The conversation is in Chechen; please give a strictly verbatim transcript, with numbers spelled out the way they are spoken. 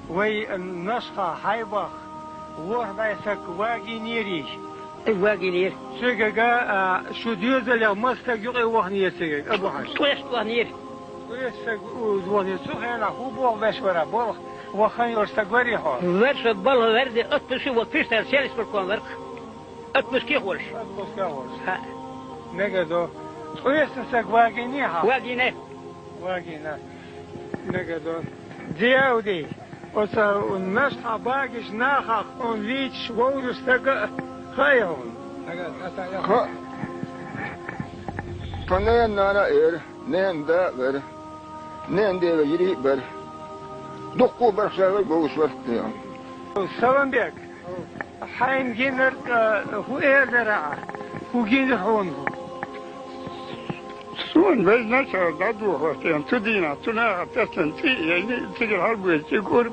Вай Нашха хьайбах ворхӀ бӀаь саг вагийнерий? Вагийнер. Цигага, а, шу доьзалех масса саг юкъе вахнера цигага, Абу-Хьажа? ТӀоьхьа вахнера. ТӀоьхьа саг у-, вахнера. Цу хенахь хӀун болх беш вара? Болх ваха хан йолуш саг варий хьо? Вара со, болх вара де, отпуске вара, пиштар сельспарком вара. Отпуске волуш. Отпуске волуш. ХӀаъ. Мега до. ТӀоьхьа саг вагийнехьа? Вагийна. Вагийна. Мега до. Дияуди, оцу Нашха багийчу нахах хьуна вийцаш вовзаш стаг а хаьий хьуна? Ха. Тхан ненан нана а яра, ненан да а вара, ненан ден вежарий а бара. Дуккха а бара, ша вай вовзаш вара тхайна. Саламбек, хьайна гинарг, а, хӀун эр дара ахьа? ХӀун гина хьуна хӀу? Суна везначара дӀадохура тӀе, цу дийнахь, цу наха тесна цӀий а яйна, цигара хьалабоьду цӀиг ур